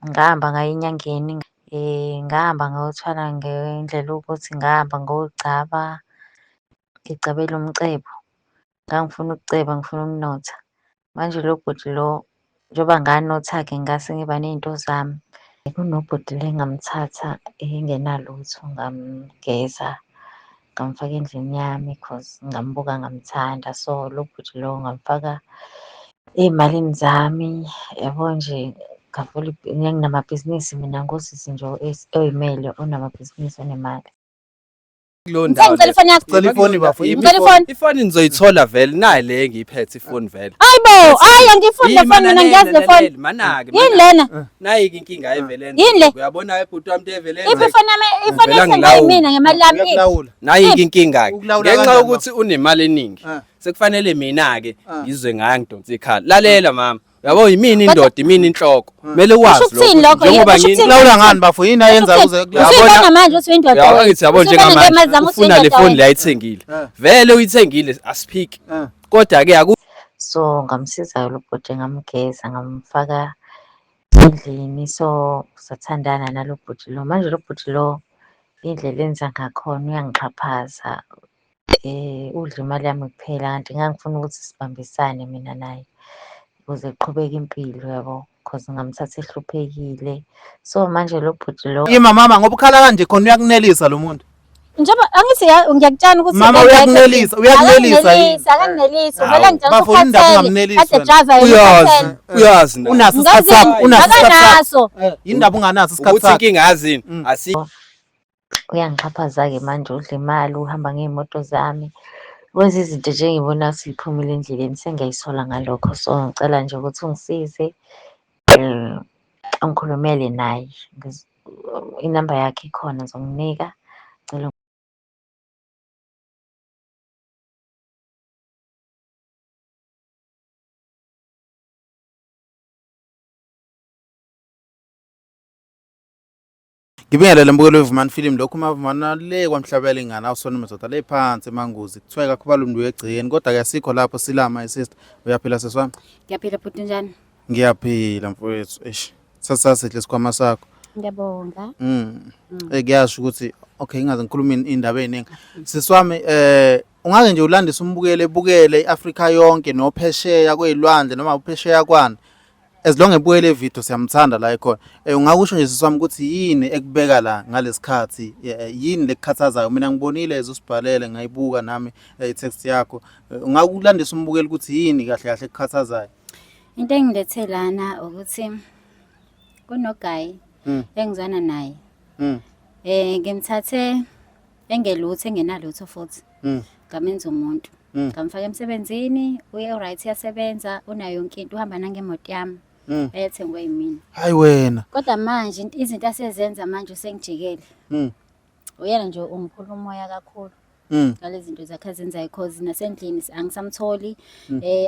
Ngahamba ngaya enyangeni, ngahamba ngayothwala ngendlela yokuthi ngahamba ngayogcaba, ngigcabela umcebo. Ngangifuna ukuceba, ngifuna ukunotha. Manje lo bhuti lo, njengoba nganotha-ke ngase ngiba ney'nto zami. Kunobhuti la engamthatha engenalutho, ngamgeza, ngamfaka endlini yami cause ngambuka ngamthanda. So, lo bhuti lo ngamfaka ey'malini zami, yabo nje ngavula nginamabhizinisi mina ngusisi nje oy'mele onamabhizinisi onemali. Kuleyo Ngithe ndawo ngicela leyo. ifoni yakho. Cela ifoni bafo. Yiphi Ngicela ifoni. Ifoni nizoyithola vele nayi le engiyiphethe ifoni vele. Hayibo, hayi angifuni le foni mina ngiyazi le foni. Manake. Yini lena? Nayi inkinga evele Yini le? Uyabona ebhuti wami into evele Iphi ifoni yami? Ifoni Ngivela ethengwe ngilawula. yimina ngemali yami. Iphi? Uyakulawula. Nayi inkinga ke. Ukulawula Ngenxa kanjani, yokuthi unemali eningi. Eh. Sekufanele mina ke Eh. ngizwe ngayo ngidonsa ikhala. Lalela mama. Uyabo yimina indoda, imina inhloko. Kumele wazi Kusho ukuthini lokho? Njengoba Kusho ngini ukuthini? Kulawula ngani bafo? Yini ayenza uze Uyabona- Usuyibona manje ukuthi uyindoda. Uyabona wena. ngithi yabo Usuyibona njengamanje ngemali zami ukuthi ufuna le uyindoda foni wena. le ayithengile. Eh. Vele uyithengile asiphiki. Eh. Kodwa ke aku So, ngamsiza-ke lo bhuti ngamgeza, ngamfaka endlini. So, sathandana nalo bhuti lo. Manje lo bhuti lo indlela enza ngakhona uyangixhaphaza. Udla imali yami kuphela kanti ngangifuna ukuthi sibambisane mina naye ukuze kuqhubeke impilo yabo, cause ngamthatha ehluphekile. So manje lo bhuti lo. Ima mama ngoba ukhala kanje khona uyakunelisa lo muntu. Njengoba angithi ngiyakutshana ukuthi Mama uyakunelisa, uyakunelisa yini? Akanginelisi, akanginelisi. Uvela ngitshela Bafo, ukuthi yini indaba ukhathele. ungamnelisi Kade wena? driver yena uyazi, ukhathele. uyazi nawe. Unaso isikhathi sakho, unaso isikhathi sakho. Akanaso. Yini indaba unganaso isikhathi Ukuthi sakho? inkinga yazini asi Uyangixhaphaza-ke manje udla imali, uhamba ngey'moto zami, wenza izinto nje engibona ukuthi y'phumile endleleni, sengiyayisola ngalokho. So, ngicela nje ukuthi ungisize ungikhulumele naye, inamba yakhe ikhona ngizokunika, ngicela. Ngibingelele mbukelo weVumani Film lokhu mavumana le kwamhlabela ingane awusona madoda le phansi emanguzi kuthiwa kakhubala umuntu uyegcini kodwa ke asikho lapho silama sister uyaphila seswami Ngiyaphila bhuti njani? Ngiyaphila mfowethu eish sasasihle isikhwama sakho. Ngiyabonga. Eh kuyasho ukuthi okay ngingaze ngikhulume indaba eziningi. Siswami eh ungake nje ulandise umbukele ebukele iAfrika yonke nophesheya kwezilwandle noma uphesheya kwani. As long ebukele video siyamthanda la ekhona. Eh ungakusho nje siswami ukuthi yini ekubeka la ngalesikhathi yini lekukhathazayo mina ngibonile ezosibhalele ngayibuka nami i-text yakho. Ungakulandisa umbukeli ukuthi yini kahle kahle ekukhathazayo. Into engilethe lana ukuthi kunogayi engizwana naye. Ngimthathe engelutho engenalutho futhi. Ngamenza umuntu. Ngamfaka emsebenzini, uye right uyasebenza, unayo yonke into, uhamba nangemoto yami. Eyethengwe yimina. Hayi wena. Kodwa manje izinto asezenza manje usengijikele. Uyena nje ungiphula umoya kakhulu. Ngalezi zinto zakhe azenzayo cause nasendlini angisamtholi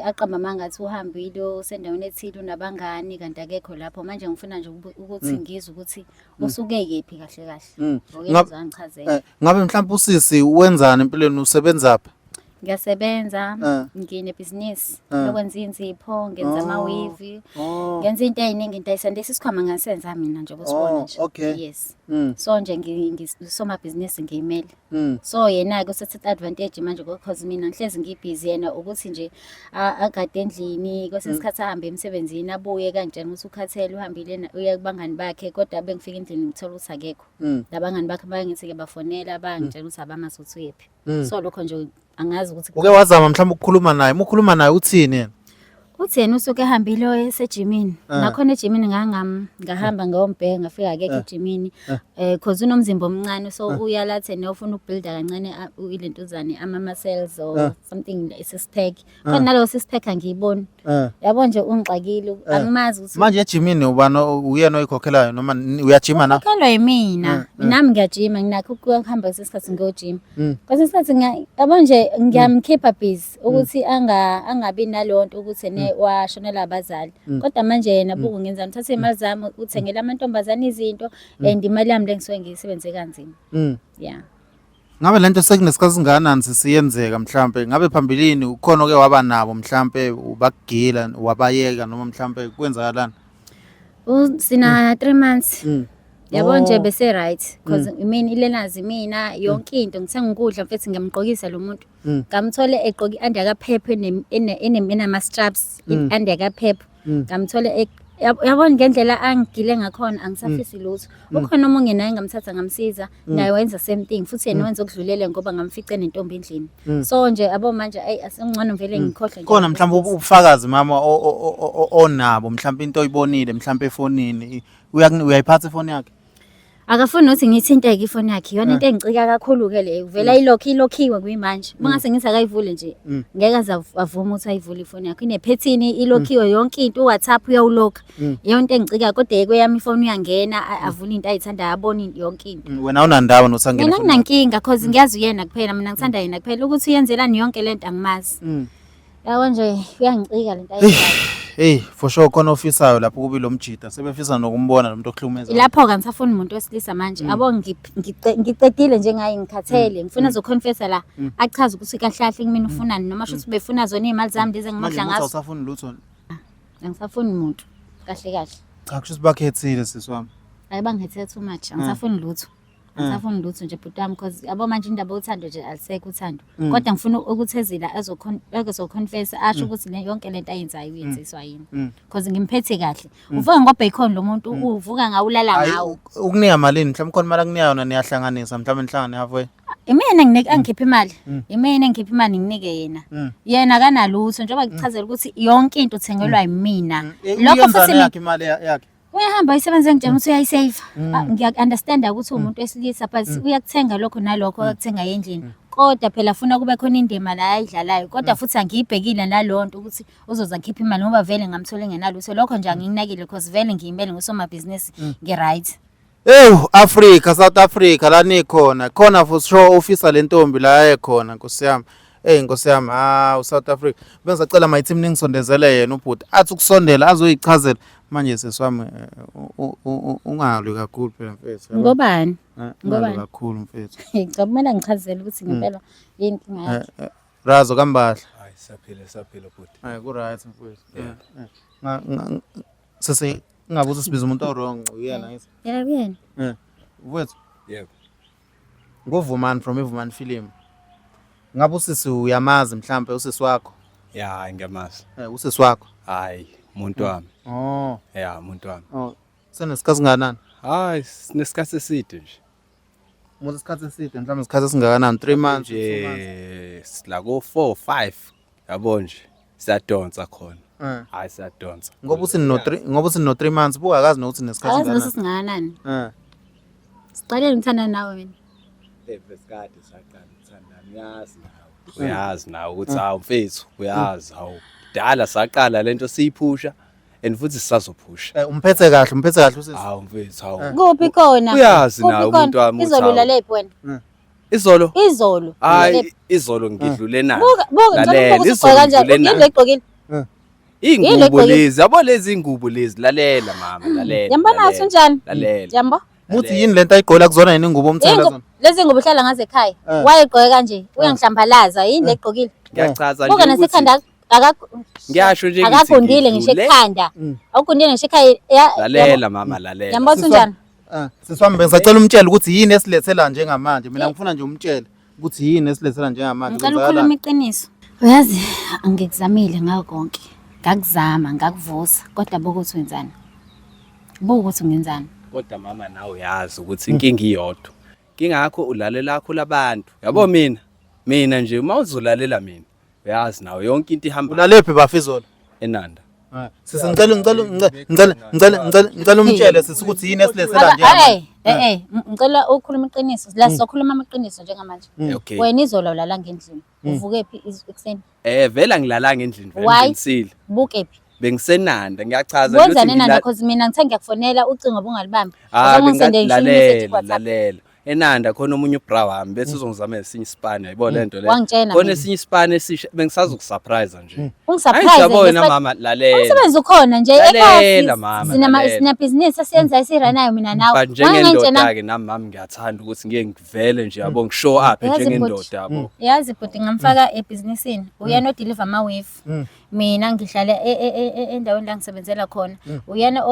aqamba amanga athi uhambile usendaweni ethile unabangani kanti akekho lapho manje ngifuna nje ukuthi ngizwe ukuthi usuke kephi kahle kahle. Ngoke uzangichazela. Ngabe mhlawumbe usisi wenzani empilweni usebenzaphi? Ngiyasebenza, nginebhizinisi lokwenza inzipho, ngenza amawivi, ngenza into ey'ningi into ayisanda isikhwama ngasenza mina nje usibona nje. Yes. So nje ngisomabhizinisi ngiyimele. So yena-ke usethatha advantage manje because mina ngihlezi ngibhizi yena ukuthi nje agade endlini kwesinye isikhathi ahambe emsebenzini abuye kangitshela ukuthi ukhathele uhambile uya kubangani bakhe kodwa bengifika endlini ngithola ukuthi akekho. Nabangani bakhe bayangithi-ke bafonela bayangitshela ukuthi abamazi ukuthi uyephi. So lokho nje angazi ukuthi uke wazama mhlawumbe ukukhuluma naye, uma ukhuluma naye uthini yena? Uthi yena usuke ehambile esejimini. Nakhona ejimini ngahamba ngayombheka ngafika akekho ejimini. Cause unomzimba omncane so uyalathe ne ufuna ukubuilda kancane ilentuzane ama muscles or something six pack. Kodwa nalowo six pack angiyiboni. Yabo nje ungixakile angimazi ukuthi manje ejimini ubani uyena oyikhokhelayo noma uyajima na? Khokhelwa yimina. Nami ngiyajima nginakho ukuhamba kwesinye isikhathi ngiyojima. Kwesinye isikhathi yabo nje ngiyamkhipha busy ukuthi angabi naleyo nto ukuthi ene washonela abazali. Kodwa manje yena buku ngenza ngithathe imali zami uthengela amantombazane izinto and imali yami le ngisuke ngiyisebenze kanzima. Yeah. Ngabe lento sekunesikhathi singakanani sisiyenzeka mhlambe ngabe phambilini ukhona oke waba nabo mhlambe ubakugila wabayeka noma mhlambe kwenzakalani? Sina 3 months. Yabo nje bese right because I mean ilenazi mina yonke into ngithenga ukudla mfethu ngiyamgqokisa lo muntu. Ngamthole egqoka i-under kaphepha enama straps, i-under kaphepha. Ngamthole yabona ngendlela angigile ngakhona angisafisi lutho. Ukhona omunye naye ngamthatha ngamsiza naye wenza same thing futhi yena wenza okudlulele ngoba ngamfice nentombi endlini. So nje yabo manje ayi asengcono vele ngikhohlwe nje. Khona mhlawumbe ubufakazi mama onabo, mhlawumbe into oyibonile mhlawumbe efonini, uyayiphatha ifoni yakhe? Akafuni nokuthi ngithinteke ifoni yakhe, iyona into engicika kakhulu-ke leyo. Vele ilokhiwe kuyimanje. Uma ngase ngithi akayivule nje, ngeke aze avume ukuthi ayivule ifoni yakhe. Inephethini, ilokhiwe yonke into, uWhatsApp uyawulokha. Iyona into engicikayo, kodwa kweyami ifoni uyangena, avule into ayithandayo, abone yonke into. Wena awunandaba nokuthi angene Mina efonini yakhe? anginankinga cause ngiyazi uyena kuphela, mina ngithanda yena kuphela. Ukuthi uyenzelani yonke lento angimazi. Yabo nje uyangicika lento ayenzayo. Hey, for sure khona ofisayo lapho kubi lo mjida, sebefisa nokumbona lo muntu okuhlukumeza. Lapho-ke angisafuni umuntu wesilisa manje. Yabo ngicedile nje ngaye, ngikhathele. Ngifuna azoconfessa la, achaze ukuthi kahle kahle kumina ufunani noma shuthi ubefuna zona iy'mali zami lezi Manje engimodla ukuthi ngazo. awusafuni lutho. Angisafuni muntu kahle kahle. Cha, kusho ukuthi bakhethile sisi wami. Hayi bangikhethe too much, angisafuni lutho. Angisafuni lutho nje bhuti wami cause yabo manje indaba yothando nje alisekho uthando. Kodwa ngifuna ukuthi ezila azoconfess asho ukuthi yonke lento ayenzayo uyenziswa yini. Cause ngimphethe kahle. Uvuka ngobacon lo muntu, uvuka ngawulala Hayi, ngawo. Ukunika malini? Mhlawumbe khona imali akunika yona niyahlanganisa, mhlawumbe nihlangane halfway. Imina nginike angikhiphe imali. Imina engikhiphe imali nginike yena. Yena akanalutho njengoba ngikuchazela ukuthi yonke into uthengelwa yimina. Lokho Uyenzani futhi mina yakhe imali yakhe? uyahamba ayisebenze ngitshela ukuthi uyayisave. Ngiya-understanda ukuthi uwumuntu wesilisa but uyakuthenga lokho nalokho akuthenga endlini. Kodwa phela funa kube khona indima la ayidlalayo. Kodwa futhi angiyibhekile naleyo nto ukuthi uzoza akhiphe imali ngoba vele ngamthola engenalutho. Lokho nje angikunakile because vele ngiyimele ngusomabhizinisi ngi-right. Ewu Africa, South Africa la nikhona. Khona for sure ofisa le ntombi la ekhona Nkosi yami. Hey Nkosi yami, ah uSouth Africa. Bengisacela my team ningisondezele yena ubhuti. Athi ukusondela azoyichazela. Manje sisi wami ungalwi kakhulu phela mfethu. Yabo? Ngobani? Ungalwi Ngobani? kakhulu mfethu. Cha kumele ngichazele ukuthi ngempela yini inkinga yakhe. Razo kambahle. Hayi siyaphila, siyaphila bhuti. Hayi ku right mfethu. Sisi ngabe usibiza umuntu o-wrong uyena ngithi. Yebo uyena. Mfethu. Yebo. NgoVumani from iVumani Film. Ngabe usisi uyamazi mhlambe usisi wakho? Ya, hayi ngiyamazi. Usisi wakho? Hayi, umuntu wami. Oh. Ya, umuntu wami. Oh. Senesikhathi singakanani? Hayi, sinesikhathi eside nje. Muthi isikhathi eside mhlawumbe isikhathi esingakanani? 3 months, 2 months. Nje sila ko 4 5 yabo nje. Siyadonsa khona. Hayi siyadonsa. Ngoba uthi no 3, ngoba uthi no 3 months buka akazi nokuthi nesikhathi Akazi nokuthi singakanani. singakanani. Siqalele ngithanda nawe mina. Besikade saqala ukuthandana, uyazi nawe. Uyazi nawe ukuthi hawu mfethu, uyazi hawu. Kudala saqala lento siyiphusha and futhi sisazophusha. Umphethe kahle, umphethe kahle usisi. Hawu mfethu, hawu. Kuphi khona? Uyazi Kuphi nawe khona? umuntu wami ukuthi Izolo hawu. ulalephi wena? Izolo? Izolo. Hayi, izolo ngidlule nayo. Buka, buka, ngicela Lalela, ukubuka izolo ukuthi ugqoke kanjani. ngidlule Yini nayo. le egqokile? Yini le Iy'ngubo egqokile? lezi, yabo lezi iy'ngubo lezi, lalela mama, lalela. Yambona lalela, ngathi unjani? Lalela. Yambo? Muthi yini lento ayigqola kuzona yini ingubo omthela zona? Lezi ngubo uhlala ngazo ekhaya. Wayegqoke kanje, uyangihlambalaza, yini le egqokile? Ngiyachaza Buka nje ukuthi nasekhanda ngiyasho nje ngithi akagundile ngisho ngidlule. ekhanda. Awugundile ngisho ekhaya. Lalela mama, lalela. Yambona ukuthi unjani? Sisi wami bengisacela umtshele ukuthi yini esilethela njengamanje. Mina ngifuna nje umtshele ukuthi yini esilethela njengamanje. Ngicela Kwenzakalani? ukhuluma iqiniso. Uyazi angikuzamile ngako konke. Ngakuzama, ngakuvusa, kodwa buka ukuthi wenzani. Buka ukuthi ungenzani. Kodwa mama nawe uyazi ukuthi inkinga iyodwa. Kingakho ulalela lakho labantu. Yabo mina, mina nje uma uzolalela mina, uyazi nawe yonke into ihamba. Ulalephi bafizolo? Enanda. Sisi ngicela ngicela ngicela ngicela ngicela ngicela umtshele sisi ukuthi yini esilethela njengamanje. Ngicela ukukhuluma iqiniso. La sizokhuluma amaqiniso njengamanje. Okay. Wena izolo ulala ngendlini. Uvuke phi ekuseni? Vele angilalanga endlini vele Why? nginisile. Buke phi? Bengisenanda, ngiyachaza nje Wenzani ukuthi enanda ngila- cause mina ngithe ngiyakufonela ucingo bungalibambi. Ah, Uzange ungisende ngisho lalela, i-message ku-WhatsApp. lalela. Enanda khona omunye ubra wami bethi uzongizamela esinye isipani yayibona lento le. Wangitshena Khona mina. esinye isipani esisha bengisazokusurprise nje. Ungisurprise Hayi yabo wena ngesikhathi- mama lalela. Umsebenzi ukhona nje Lalela, ekhaya mama, sinama lalela. sinebhizinisi esiyenza esiranayo mina nawe. But Wangangitshena njengendoda-ke nami mama ngiyathanda ukuthi ngike ngivele nje yabo ngishow up Yazi njengendoda yabo. Yazi bhuti ngamfaka ebhizinisini uyena odeliver ama-wave mina ngihlala endaweni la ngisebenzela khona uyena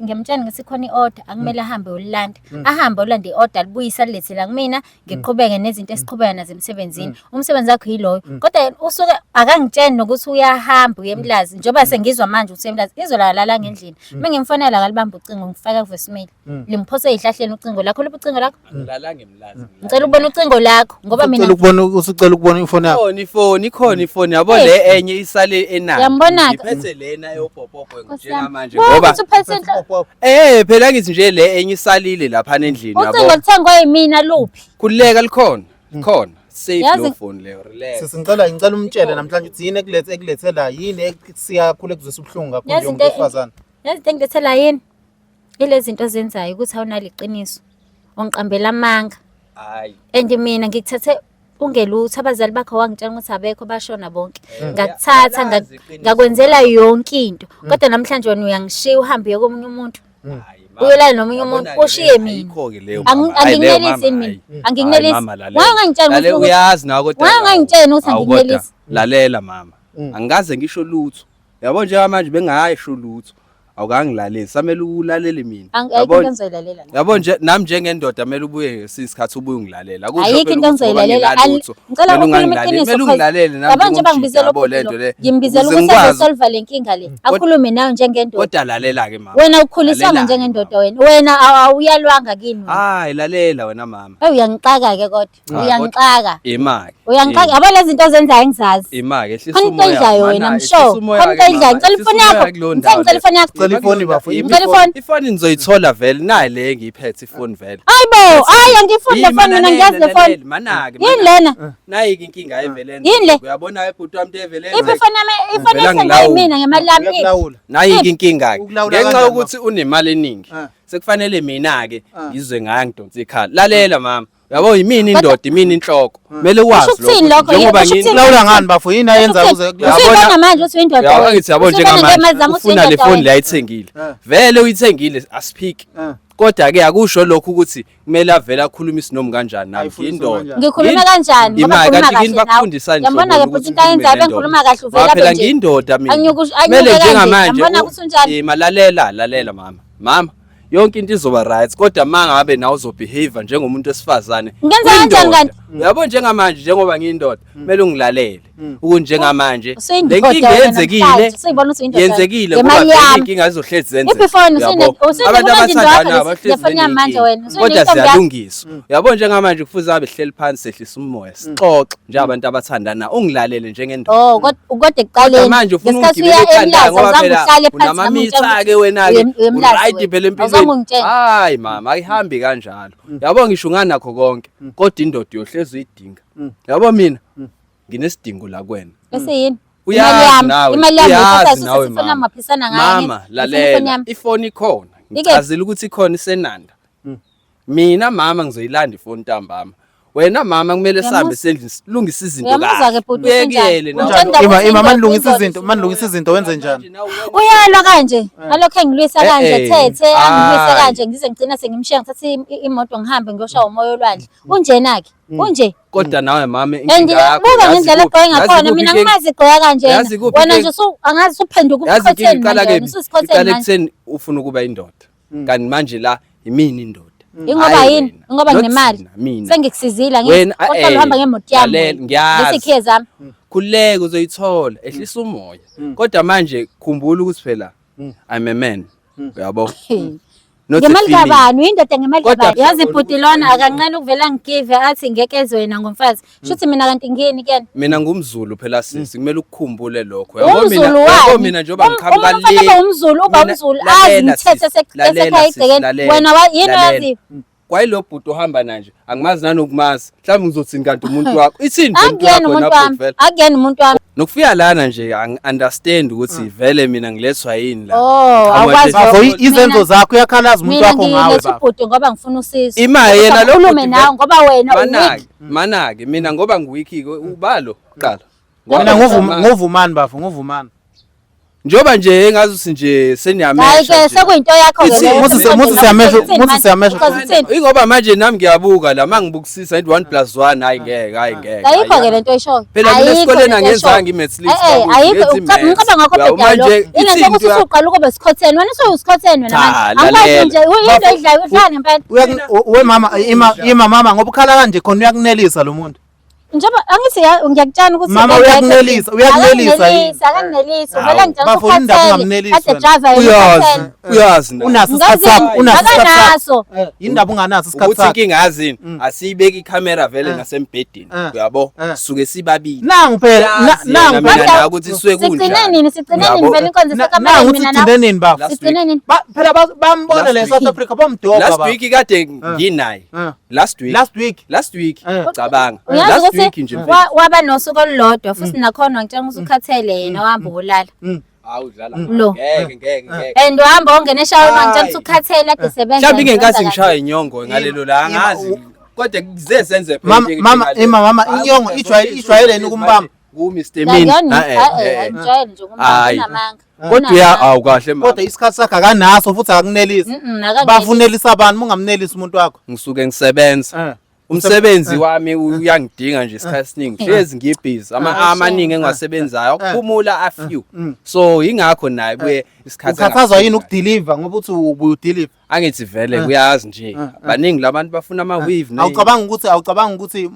ngiyamtshela ngithi khona i-order akumele ahambe uyolilanda ahambe olanda i-order alibuyise alilethe la kumina ngiqhubeke nezinto esiqhubeka nazo emsebenzini umsebenzi wakho yiloyo kodwa yena usuke akangitsheli nokuthi uyahamba uye emlazi njengoba sengizwa manje ukuthi uye emlazi izolala ngendlini uma ngimfonela akalibamba ucingo ngifaka ku-voicemail limphose ey'hlahleni ucingo lakho luphi ucingo lakho Angilalanga emlazi. Ngicela ukubona ucingo lakho ngoba mina Ucela ukubona usucela ukubona ifoni yakho. Ikhona ifoni, ikhona ifoni yabo Hey. le enye isale enayo. Uyambona-ke? Ngiphethe lena yobhobhobho Nkosi yami. njengamanje Buka ngoba ukuthi uphethe inhlo- eh phela ngithi nje le enye isalile lapha endlini ucingo yabo. luthengwe yimina luphi? Khululeka likhona, likhona. Safe Yazi- lo phone leyo, relax. Sisi ngicela umtshele namhlanje ukuthi yini ekulethe ekulethe la yini ekusiya kakhulu ekuzwisa ubuhlungu kakhulu Yazi njengomuntu into- wesifazane. Yazi into engilethela yini? Ilezi zinto ozenzayo ukuthi awunalo iqiniso. Ungiqambela amanga. Hayi. And mina ngikuthathe ungelutho abazali bakho wangitshela ukuthi abekho bashona bonke. Ngakuthatha Uyalazi iqiniso. ngakwenzela yonke into. Kodwa namhlanje wena uyangishiya uhambe uye komunye umuntu. Hayi, mama. Uyolala nomunye umuntu Yabona-ke ushiye leyo, mina. ayikho-ke leyo mama. Hayi, leyo Angikunelisi mama, yini mina? hayi. Angikunelisi. Hayi, mama, lalela. Why ungangitsheli Lalela, ukuthi uyazi nawe kodwa. Why ungangitsheli ukuthi Awu, kodwa, angikunelisi? Lalela mama. Angikaze ngisho lutho. Yabo njengamanje bengayisho lutho. Awukangilaleli. Samele ulalele mina. Ayikho Yabo into engizoyilalela la. Yabo nje nami njengendoda kumele ubuye ngesinye isikhathi ubuye ungilalela. Akusho Ayikho phela into ukuthi ngoba engizoyilalela. nginalutho, Ngicela kumele ukhulume ungangilaleli. iqiniso Kumele cause ungilalele nami yabo njengoba njengomjita, ngibizela yabo ubhuti lento lo, le. ngimbizela Ukuze ukuthi ngikwazi- azosolva le nkinga le. Akhulume nawe njengendoda. Kodwa lalela-ke mama. Wena ukhuliswanga Lalela-ke, njengendoda mama. wena. Wena awuyalwanga kini wena. Hayi lalela wena mama. Eyi uyangixaka-ke kodwa. Cha, Uyangixaka. Ima-ke. Uyangixaka. Yabo lezi zinto ozenzayo engizazi. Ima-ke ehlisa Khona into umoya. oyidlayo wena, Mana, I'm sure. ehlisa umoya Khona into ke, oyidlayo. mama. Ngicela Ehlisa ifoni umoya yakho. kuleyo Ngithe ndawo ngicela leyo. ifoni yakho. Cela ifoni bafo. Ngicela ifoni. Ifoni nizoyithola vele nayi le engiyiphethe ifoni vele. Hayi bo, hayi angiyifuni le Yima, foni mina lalela, ngiyazi le foni. lalela, Mana-ke. Yini mana-ke. lena? Nayi-ke inkinga evele Yini le? Uyabona ebhuti wami into evele Iphi ifoni yami? Ifoni Ngivela ethengwe ngilawula. yimina ngemali yami. Iphi? Uyakulawula. Nayi-ke inkinga-ke. Ukulawula Ngenxa kanjani, yokuthi unemali eningi. Ah. Sekufanele mina-ke Ah. ngizwe ngayo ngidonsa ikhala. Lalela mama. Uyabo yimina indoda, imina inhloko. Kumele wazi Kusho ukuthini lokho? Njengoba Kusho ngini- ukuthini? Kulawula ngani bafo yini ayenza uze Uyabona- Usuyibona manje ukuthi uyindoda Uyabona wena. ngithi yabo Usuyibona njengamanje ngemali zami ukuthi ufuna le uyindoda foni wena. le ayithengile. Eh. Vele uyithengile asiphiki. Eh. Kodwa ke akusho lokho ukuthi kumele avele akhulumise noma kanjani nami Ayifundise ngiyindoda. kanjani. Ngikhuluma Yini- kanjani ngoba Imali ngikhuluma kanti kahle kini nawe. bakufundisani Uyambona-ke nhlobo bhuti ukuthi into ayenzayo ukhulume bengikhuluma kahle nendoda. uvela Ngoba phela nje. ngiyindoda mina. Anyuke Kumele kanje. njengamanje Uyambona ukuthi unjani? Eh, malalela lalela mama. Mama yonke into izoba right kodwa mangabe nawe uzobehave njengomuntu wesifazane. Ngenza kanjani uyindoda. kanti? Uyabo njengamanje njengoba ngiyindoda kumele ungilalele. Ukunjengamanje le Usuyindoda nkinga wena yenzekile namhlanje, usuyibona ukuthi uyindoda. yenzekile ngoba Ngemali vele yami. inkinga izohlezi zenzeka. Iphi ifoni? Uyabo? Abantu Usuyinika abathandanayo le bahlezi foni yami manje beney'nkinga. wena. Kodwa Usuyintombi yakho. ziyalungiswa. Uyabo njengamanje kufuze abe sihleli phansi sehlisa umoya sixoxe njengabantu abathandanayo ungilalele njengendoda. Oh, kodwa Kodwa ekuqaleni manje ufuna ngesikhathi ungigibela uya ekhanda eMlazi ngoba awuzange phela uhlale phansi nami unamamitha ungitshele ke wena ke ukuthi uye eMlazi uright wena. phela Awuzange empilweni. ungitshele. Hayi mama ayihambi kanjalo. Yabo ngisho unganakho konke kodwa indoda uyohlezi uyidinga. Yabo mina nginesidingo la kuwena. Esiyini? Uyazi Imali yami, nawe, imali yami uyazi uyithatha nawe usuthi ifoni yami mama. waphisana ngayo. Mama ngithi, ifoni lalela yami. ifoni ikhona. Ike- Ngichazile ukuthi ikhona isenanda. Mina mama ngizoyilanda ifoni ntambama. Wena mama kumele sihambe Uyamuzwa? sendlini silungise izinto Uyamuzwa ke bhuti Uyekele usunjani? nawe. Unjani ndaba Ima uthi ima indoda, manilungisa indoda izinto manilungisa izinto wenze njani? Uyalwa kanje alokhu engilwisa Eh, kanje eh. thethe angilwise Hayi. kanje ngize ngigcina sengimshiya ngithathe imoto ngihambe ngiyoshaya umoya olwandle unjena-ke unje Kodwa nawe mama and inkinga yakho buka yazi ngendlela kuphi? egqoke Yazi ngakhona kuphi mina inkinga? ngimazi igqoka kanjena Yazi kuphi wena inkinga? nje angazi usuphenduka Yazi inkinga ubusikhotheni iqala manje wena kephi? ususikhotheni Iqala manje ekutheni ufuna ukuba indoda. Kanti manje la yimina indoda. Ingoba Hhayi yini? wena. Ingoba Not nginemali. thina, mina. Sengikusizile angithi. Wena, Kodwa uhamba ngemoto yami. lalela, wena. ngiyazi. Lesi zami. Khululeka uzoyithola, ehlisa umoya. Kodwa manje khumbula ukuthi phela I'm a man. Uyabo? Not a Ngemali female. kabani? Uyindoda ngemali Kodwa kabani? Yazi phela bhuti lona akanqeni ukuvela ngigive athi ngeke ezwe wena ngomfazi. Shuthi mina kanti ngiyini kuyena? Mina ngumZulu phela sisi, kumele ukukhumbule lokho. Uyabo mina, Umzulu uyabo wani? mina njengoba ngiqhamuka Uma umfana le. ube umZulu uba Mina- umZulu azi lalela, imithetho sisi, lalela, esekhaya sisi, igcekeni. lalela, Wena yini lalela. oyaziyo? Kwayilo bhuti ohamba nanje angimazi nanokumazi mhlawumbe ngizothini kanti umuntu wakho ithini nje umuntu Akuyena wakho umuntu wena wami. bhuti vele Akuyena umuntu wami. Nokufika lana nje angi-understand ukuthi vele mina ngilethwa yini la. Oh, Ngiqhamuka awukwazi nje- Bafo Mina- izenzo zakho uyakhalaza umuntu Mina wakho ngawe ngiletha bafo. ubhuti ngoba ngifuna usizo. Ima yena lo Ukhulume bhuti nawe ngoba wena uweak. Manake, manake mina ngoba ngiwiki ubalo kuqala. Mina nguvumani bafo, nguvumani. Njengoba nje engazuthi nje seniyamesha. Hayi ke nje. sekuyinto yakho ke Ithi- leyo. Muthi siyamesha, muthi siyamesha. Because ithini? Ingoba manje nami ngiyabuka la mangibukisisa ngithi 1 plus 1 hayi ngeke, hayi ngeke. Ayikho ke lento oyishoyo. Phela mina Ayikho esikoleni lento angenzanga oyishoyo. i-maths lit, Eh, eh, bakuthi, ayikho ngenza i-maths. umcabango wakho Uyabo, obhedayo lo. manje Ile ithini nto ukuthi into usuqala ukube sikhotheni wena usuyisikhotheni wena Cha, manje. Angikwazi lalela. nje into oyidlayo udlala ngempela. We mama ima mama ngoba ukhala kanje khona uyakunelisa lo muntu. Njengoba angithi ngiyakutshela ukuthi Mama, ubengekho uyakunelisa, uyakunelisa yini? Akanginelisi, akanginelisi. Uvele ngitshela Bafo, ukuthi indaba ukhathele. ungamnelisi Kade wena. driver yena Uyazi, ukhathele. uyazi nawe. Unaso isikhathi sakho, Ngazini, unaso isikhathi sakho. akanaso. Yindaba unganaso isikhathi Ukuthi sakho. inkinga yazini asiyibeki ikhamera vele nasembhedeni uyabo suke sibabili. Nangu phela, Yazi yena nangu mina phela. nawe ukuthi suke Sigcine kunjani. nini? Sigcine nini Uyabo? vele inkonzo Nangu isekamereni uthi mina sigcine nawe? nini bafo? Last Sigcine week. nini? Phela bambona Last le week. South Africa bamdoba Last bafo. week kade nginaye. Last week. Last week. Last week cabanga. Uyazi Last ukuthi week nje mfethu. waba nosuku olulodwa futhi nakhona ngitshela ukuthi ukhathele yena wahamba wolala. Hawu udlala. Lo. Ngeke ngeke ngeke. And wahamba wongena eshaweni wangitshela Hayi. ukuthi ukhathele ade sebenza. Mhlawumbe ingenkathi ngisebenza ngishaya inyongo ngalelo la angazi. Kodwa kuze senze phela Mama into mama enjengale. ima mama Hayi, inyongo kodwa ijwayele zonke ijwayeleni izinto ukumbamba. Ku Mr kahle. Min. Akuyona- Eh, eh, eh, eh. angijwayele nje ukumbamba, Hayi. unamanga. Kodwa uya awu kahle mama. Kodwa isikhathi sakhe akanaso futhi akakunelisi. Akanginelisi. Bafunelisa abantu ungamnelisi umuntu wakho. Ngisuke ngisebenza. Umsebenzi wami uyangidinga nje isikhathi esiningi. Hlezi ngibhizi. Ama amaningi engiwasebenzayo akuphumula a few. So ingakho naye buye isikhathi Ukhathazwa yini engasifuni. ukudeliver ngoba uthi ubuyudeliver. Angithi vele kuyazi nje. Baningi labantu bafuna ama weave. Awucabanga ukuthi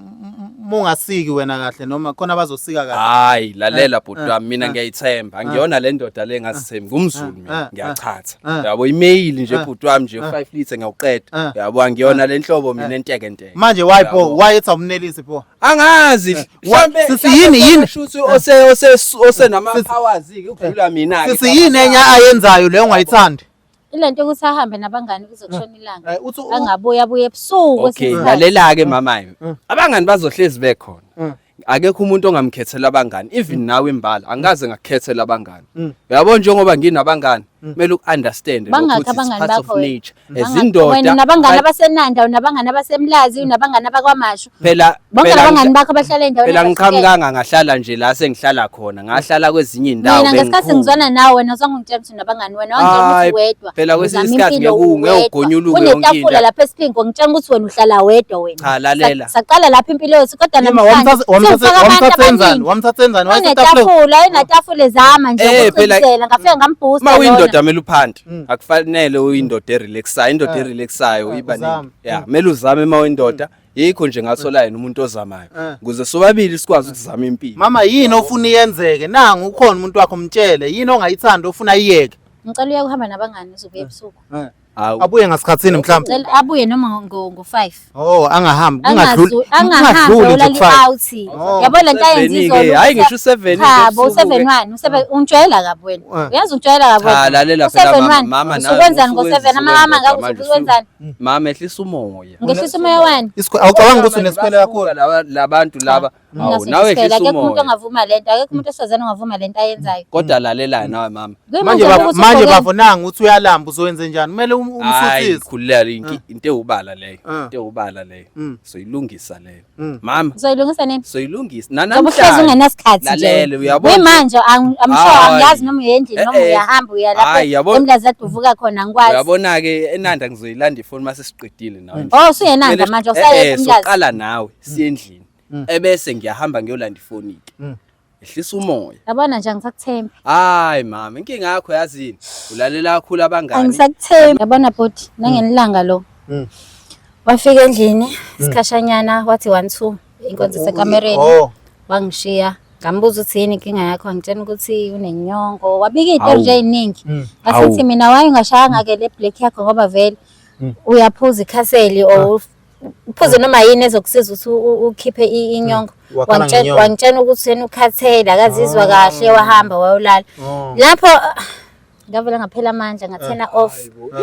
mungasiki wena kahle noma khona abazosika kahle. Hayi lalela bhuti wami mina ngiyayithemba angiyona le ndoda le engasithembi ngumZulu mina ngiyachatha yabo email nje bhuti wami nje 5 litre ngiyawuqeda yabo angiyona le nhlobo mina entekenteke. Manje why pho why ethi awumnelisi pho? Angazi mhlambe Sisi yini yini shuthi ose ose ose nama powers ke ukudlula mina ke. Sisi yini enye ayenzayo leyo ongayithandi? Ile nto yokuthi ahambe nabangani kuze kushone ilanga. Uthi Angabuye abuye ebusuku Okay, kwesinye isikhathi. lalela ke mama. Abangani bazohlezi bekhona. Akekho umuntu ongamkhethela abangani, even nawe imbala angikaze ngakukhethela abangani. Uyabo njengoba nginabangani, kumele ukunderstand Bangakhi ukuthi it's abangani part of bakho wena? nature. Wena Ezindoda unabangani abaseNanda, unabangani abaseMlazi, unabangani abakwaMashu. phela Bonke phela labangani bakho bahlala endaweni phela ezahlukene. ngiqhamukanga ngahlala nje la sengihlala khona, ngahlala kwezinye indawo Mina ngesikhathi bengikhula. ngizwana nawe wena uzange ungitshela ukuthi unabangani wena wangitshela Hayi, ukuthi wedwa. phela kwesinye Uzama isikhathi impilo ngeke wedwa. ugonyuluke yonke Unetafula into. lapha esiphingo ngitshela ukuthi wena uhlala wedwa wena. Cha, lalela. Saqala lapha impilo yethu kodwa Ima namhlanje sewufaka abantu wamthatha enzani? abaningi. Wamthatha enzani? Wayesetafuleni. Unetafula, enetafula ezama nje Eh, phela- ukuqinisela ngafika ngamboosta Uma lona. uyindoda kumele uphande. Akufanele uyindoda erelaxayo, indoda erelaxayo iba Uzame. nini. Yeah, kumele uzame uma uyindoda. Yikho nje ngathola yena umuntu ozamayo. Ukuze sobabili sikwazi ukuzama impilo. Mama yini ofuna iyenzeke? Nangu ukhona umuntu wakho mtshele, yini ongayithandi ofuna iyeke? Ngicela uye kuhamba nabangani uzobuya ebusuku. Hawu. Abuye ngasikhathini mhlawumbe. Ngicela abuye noma ngo-5. Oh, angahambi, kungadluli Angahambi kungadluli nje olala ku-five. i-out. Yabo lento ayenza Seven-ke, izolo. hhayi ngisho u-seven-ke Cha bo ebusuku-ke. u-7-1, u-7 ungijwayela kabi wena. Uyazi ungijwayela kabi Cha wena. lalela phela U-7-1, mama, mama nawe usukwenzani usuke ngo-7 amama wenza ngabe manje, usuke wenzani? Mama ehlisa umoya. Ngehlisa umoya wani? Awucabanga ukuthi unesikhwele kakhulu? Laba labantu laba awu Naso nawe isikhwele, ehlisa akekho umuntu umoya. ongavuma lento, akekho umuntu wesifazane ongavuma lento ayenzayo. Kodwa lalela nawe mama. Manje Kuyimanje bafo ukuthi manje ugqoke- bafo nangu uthi uyalamba uzowenze njani? Kumele Hayi umsuthise. khululeka into ewubala leyo. Into ewubala leyo. Soyilungisa leyo. Mama Uzoyilungisa nini? soyilungisa. Ngoba uhlezi ungenasikhathi nje. Lalela uyabona. Kuyimanje I'm sure Hayi. angiyazi noma uya endlini noma Eh, eh. uyahamba uya lapho Hayi, yabo- eMlazi ade uvuka khona angikwazi. Uyabona ke eNanda ngizoyilanda ifoni mase siqedile nawe. Oh usuyenanda manje awusaye eMlazi. Soqala nawe siye endlini. Ebese ngiyahamba ngiyolanda ifoni ke. Ehlisa umoya. Yabona nje angisakuthembi. Hayi mama, inkinga yakho yazini. Ulalela kakhulu abangani. Angisakuthembi. Yabona bhuti, nangenilanga lo. Wafika endlini isikhashanyana wathi 1 2 inkonzo isekamereni. Oh. Wangishiya. Ngambuza ukuthi yini inkinga yakho, angitshela ukuthi unenyongo. Wabika izinto Hawu. nje eziningi. Hawu. Ngasithi mina waye ungashayanga ke le black yakho ngoba vele uyaphuza ikhaseli or uphuze noma yini ezokusiza ukuthi ukhiphe inyongo. Wakhala ngenyongo. Wangitshela ukuthi yena ukhathele akazizwa kahle wahamba wayolala. Oh. Lapho Ngavele ngaphela amandla ngathena off.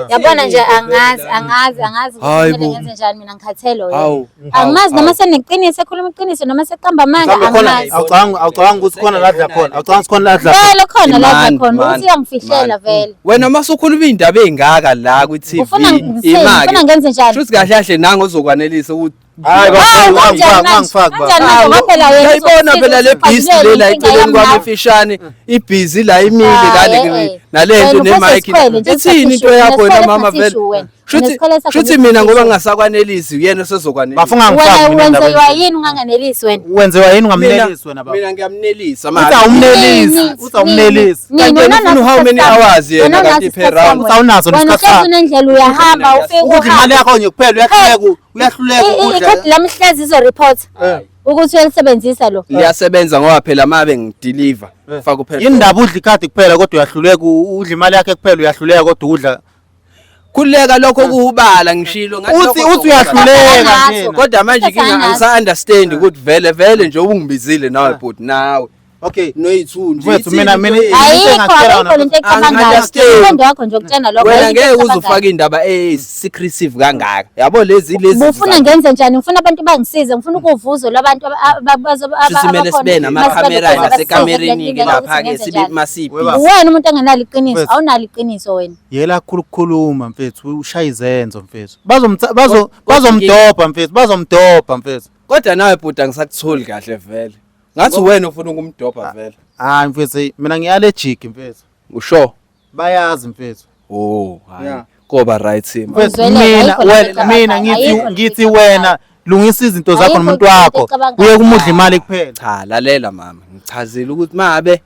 Yabona nje angazi angazi angazi ukuthi Hayi kumele bo. ngenze njani mina ngikhathele wena. Hawu. Angimazi noma seneqiniso ekhuluma iqiniso noma seqamba amanga Mhlawumbe khona angimazi. awucabanga ukuthi khona la adla khona, awucabanga ukuthi khona la adla khona. Vele khona la Man, khona man, ukuthi uyangifihlela man. vele. Wena uma usukhuluma iy'ndaba ey'ngaka la kwi-TV Ufuna ngithini? Ufuna ngenze njani? Shuthi kahle kahle nangu ozokwanelisa ukuthi Hayi Hawu, baba, kanjani manje? ungangifaki baba. Kanjani manje ngoba phela wena Uyayibona uzokusiza phela le ukuthi beast uxazulule le la inkinga eceleni yami kwami nawe. efishane ibhizi la imile Ah, la eh, eh. nalento Wena uphethe ne-mic isikhwele nje ithini into usathishu, yakho wena unesikhwele mama vele esathishu wena. shuthi Unesikhwele sakho shuthi mina ngoba esathishu. ngingasakwanelisi uyena osezokwanelisa Bafuna ungangifaki Wena mina wenziwa endabeni. yini unganganelisi wena? Wenziwa yini mina ungamnelisi wena baba? mina ngiyamnelisa Uthi awumnelisi, Nini? uthi awumnelisi. Nini? Kanti Wena yena ufuna unaso how many isikhathi hours sami. yena Wena kanti unaso per isikhathi round? sami Uthi awunaso wena. Wena nesikhathi uhlezi sakho. unendlela uyahamba ufike Ukudla imali uhambe. yakho nje kuphela uyahluleka, uyahluleka ukudla. Ikhadi lami hlezi izo-report ukuthi uyalisebenzisa lo. Liyasebenza ngoba phela mabe ngideliver faka upetrol. Yini ndaba udla ikhadi kuphela kodwa uyahluleka udla imali yakhe kuphela uyahluleka kodwa udla. Khululeka lokho kuwubala ngishilo ngathi Uthi lokho uthi uyahluleka Anaso. njena. Kodwa manje Uthatha inkinga anaso. angisa-understand ukuthi vele vele nje ubungibizile nawe bhuti nawe Okay. noyithu nje Mfethu, ithini mina into yenu? Ayikho engakutshela ayikho yona lento ecabangayo. Angi-understand. Umqondo wakho nje ukutshena lokho. Wena ayikho ngeke into uze ecabangayo. ufake indaba eyi-secretive kangaka yabo lezi lezi Ubufuna ngenze njani? Ngifuna abantu bangisize, ngifuna ukuvuzo lwabantu Shuthi kumele sibe namakhamera abakhona nasekamereni-ke basize lapha-ke ngenze sibe njani. masibhizi. Weba. Uwena umuntu ongenalo iqiniso, Mfethu. awunalo iqiniso wena. Yela kakhulu ukukhuluma mfethu, ushaya izenzo mfethu. Bazomtha bazo bazomdobha mfethu, bazomdobha mfethu. Kodwa nawe bhuti angisakutholi kahle vele. Ngathi wena ufuna ukumdobha vele. Hayi mfethu, hey, mina ngi-allergic mfethu. Usho? Bayazi mfethu. Oh, hayi. Yeah. Koba right mama. Mfethu Uzwelele, mina ayikho lento wena ecabangayo, mina ngithi ayikho lento ngithi ecabangayo. wena lungisa izinto zakho Ayikho nomuntu lento wakho. ecabangayo. Uye kumudla imali kuphela. Cha, lalela mama. Ngichazile ukuthi mabe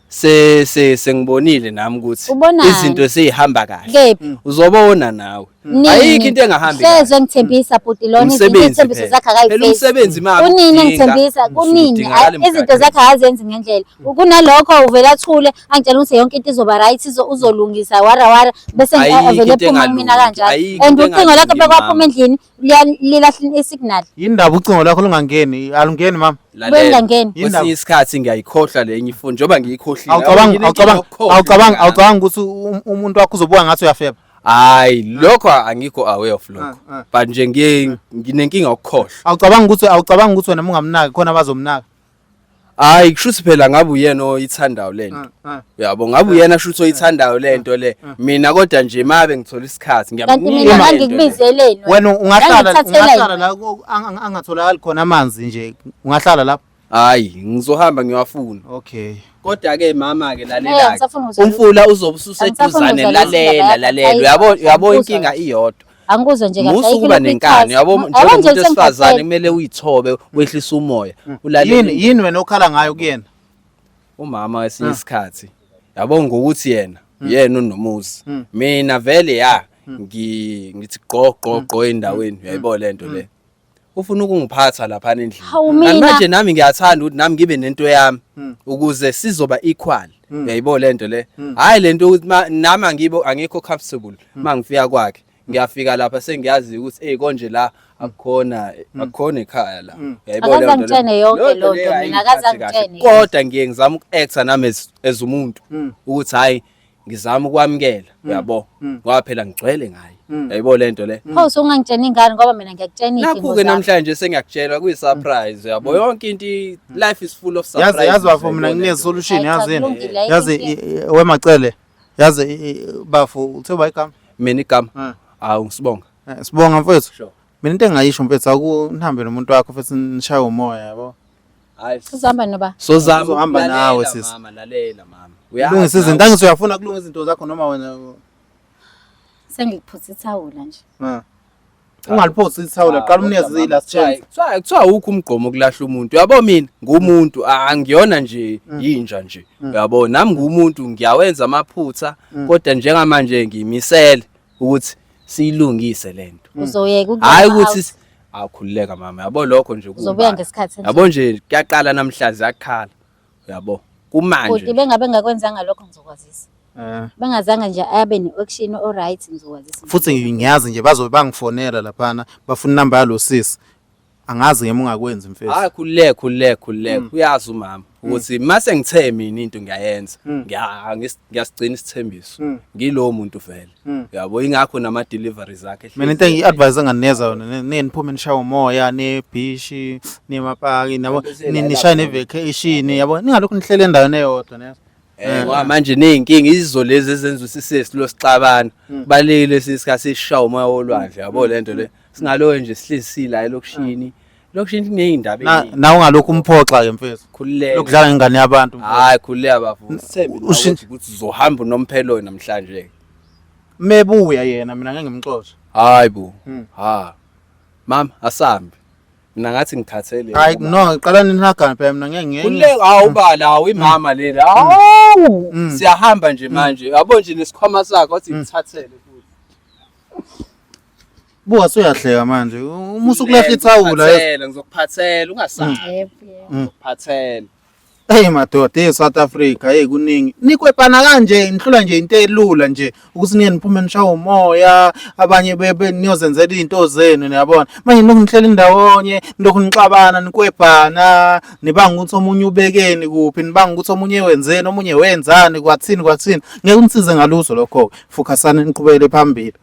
se se sengibonile nami ukuthi Ubonani? izinto seyihamba kahle. Kephi? Uzobona nawe. Nini? Ayikho into engahambi Hlezi kahle. engithembisa bhuti lona izinto Umsebenzi izithembiso phela. zakhe Phela akayifezi. umsebenzi mama Kunini udinga- engithembisa kunini udingakala Ayi, izinto emgaqweni. zakhe akazenzi ngendlela. Kunalokho uvela athule angitshela ukuthi yonke into izoba right uzolungisa wara wara bese Ayikho avele into ephuma kumina engalungi, kanjalo. ayikho And into ucingo lakho engalungi, bekwaphuma mama. endlini lilahla isignal. Yini ndaba ucingo lwakho lungangeni? Alungeni mama. Lalela. Bengangeni. Kwesinye isikhathi ngiyayikhohlwa le enye ifoni njengoba ngiyikhohlile. Awucabangi Yabo, awucabangi nginenkinga awucabangi yokukhohlwa. awucabangi ukuthi umuntu wakho uzobuka ngathi uyafeba. Hayi, lokho angikho aware of lokho. Ah, ah. But nje ngiye nginenkinga yokukhohlwa. Awucabangi ukuthi wena ungamnaki khona bazomnaka. Hayi, kushuthi phela ngabe uyena oyithandayo lento. Uyabo, ngabe uyena shuthi oyithandayo lento le. Mina kodwa nje mabe ngithola isikhathi Kanti ngiyamnika mina lento le. ngangikubizeleni Wena ungahlala Ngangikuthathela ungahlala yini? la angatholakali khona amanzi nje. Ungahlala lapho. Hayi, ngizohamba ngiyowafuna. Okay. Kodwa ke mama ke Eh, lalela angisafuni ukuzwa umfula uzobe Angisafuni ususeduzane ukuzwa lezi lalela ndaba lalela yakho. uyabo uyabo Angikuzwa inkinga iyodwa Angikuzwa nje kahle. musu ayikho ukuba lokhu nenkani ichaza. uyabo Yabo nje njengomuntu wesifazane sengikhathele. kumele uyithobe wehlise umoya ulalele Yini yini wena okhala ngayo kuyena? Umama kwesinye isikhathi yabo ngokuthi yena uyena onomuzi mina vele ya ngithi gqo gqo gqo endaweni uyayibona lento le ufuna ukungiphatha lapha endlini. Hawu, Kanti mina- manje nami ngiyathanda ukuthi nami ngibe nento yami ukuze sizoba equal. Uyayibona lento le? Hayi lento ukuthi nami angibo angikho comfortable mangifika kwakhe. Ngiyafika lapha sengiyazi ukuthi hey konje la akukhona akukhona ekhaya la. Uyayibona Akaze leyo nto le? angitshene yonke Leyo nto loo leyo nto mina, ayingiphathi akaze kahle. angitshene. Kodwa ngiye ngizama uku-acta nami as umuntu ukuthi hayi ngizama ukwamukela uyabo ngoba phela ngigcwele ngaye. Uyayibona lento le? Pho usungangitshena ingane ngoba mina ngiyakutshena iy'dingo Nakhu-ke zakho. namhlanje sengiyakutshela kuyi-surprise uyabo yonke into life is full of Yazi surprises. yazi bafo mina uyayibona ngine lento le. solution Hayi, cha, yazi yini? kulungile, ayikho Yazi inkinga. wemacele. Yazi bafo uthe uba igama? Mina igama Eh. awu ngisibonga. Sibonga mfethu. Sure. Mina into engayisho mfethu akuhambe nomuntu wakho futhi nishaye umoya yabo. Hayi. Uzohamba noba? Sozama Uzohamba lalela, nawe, sisi. Mama lalela mama. Uyazi Ulungisa izinto nawe. angithi uyafuna kulungisa izinto zakho noma wena Sengikuphutha ithawula nje. Eh. Ungaliphosi ithawula qala umnikeze i-last chance. Kuthiwa awukho umgqomo okulahla umuntu. Uyabo mina ngumuntu angiyona nje yinja nje. Uyabo nami ngumuntu ngiyawenza amaphutha kodwa njengamanje ngiyimisele ukuthi siyilungise lento. Uzoyeka ukungena Hayi out. ukuthi awukhululeka mama yabo lokho nje Uzobuya kuwubala. ngesikhathi Yabo nje kuyaqala namhlanje yakhala. Uyabo kumanje. Bhuti bengabe ngakwenzanga lokho ngizokwazisa. Eh. Bengazange nje abe ne-action o-right ngizokwazisa. Futhi ngiyazi nje bazobe bangifonela laphana bafuna inamba yalo sisi. Angazi ngeke ungakwenzi mfethu. Hayi khululeka khululeka khululeka uyazi umama. Ukuthi mase ngithe mina into ngiyayenza, ngiyasigcina isithembiso. Ngilowo muntu vele. Yabo, ingakho nama deliveries akhe. Mina into engiyi-advise enganeza yona, niphume nishaye umoya, nebhishi, nemapaki, nabo nishaye ne-vacation, yabo, ningalokhu nihlele endaweni eyodwa, niyazwa. Ngoba manje ney'nkinga izo lezi ezenza ukuthi sesilo sixabana. Kubalulekile sisikhathi sishaye umoya wolwandle, yabo lento le. Singaloyo nje sihlezi sila elokishini. Lokishini kuney'ndaba Na ey'ningi. nawe ungalokhu umphoxa ke mfethu. Khululeka. Lokudlala ngengane yabantu. Mfethu. Hayi, khululeka bafo. Sithembe nawe ukuthi uzohamba unomphelo namhlanje. Mebuya yena mina ngeke ngimxoshe. Hayi bo. Ha. Mama, asambe. Mina ngathi ngikhathele. Hayi no, qala ninihagane phela, mina ngeke ngeke. Khululeka, hawu bala, hawu imama leli. Hawu. Siyahamba nje manje. Yabo nje nesikhwama sakho wathi ngithathele futhi. Buka suyahleka manje. Uma usukulahla ithawula. Ngizokuphathela, ngizokuphathela, ungasabi. Yebo, yebo. Ngizokuphathela. Hey madoda, hey South Africa, hey kuningi. Nikwepana kanje, nihlula nje into elula nje ukuthi niye niphume nishawe umoya, abanye bebe niyozenzela izinto zenu, niyabona. Manje nilokhu nihleli ndawonye, nilokhu nixabana, nikwebhana, nibanga ukuthi omunye ubekeni kuphi, nibanga ukuthi omunye wenzeni, omunye wenzani, kwathini kwathini. Ngeke unisize ngalutho lokho. Focusani niqhubekele phambili.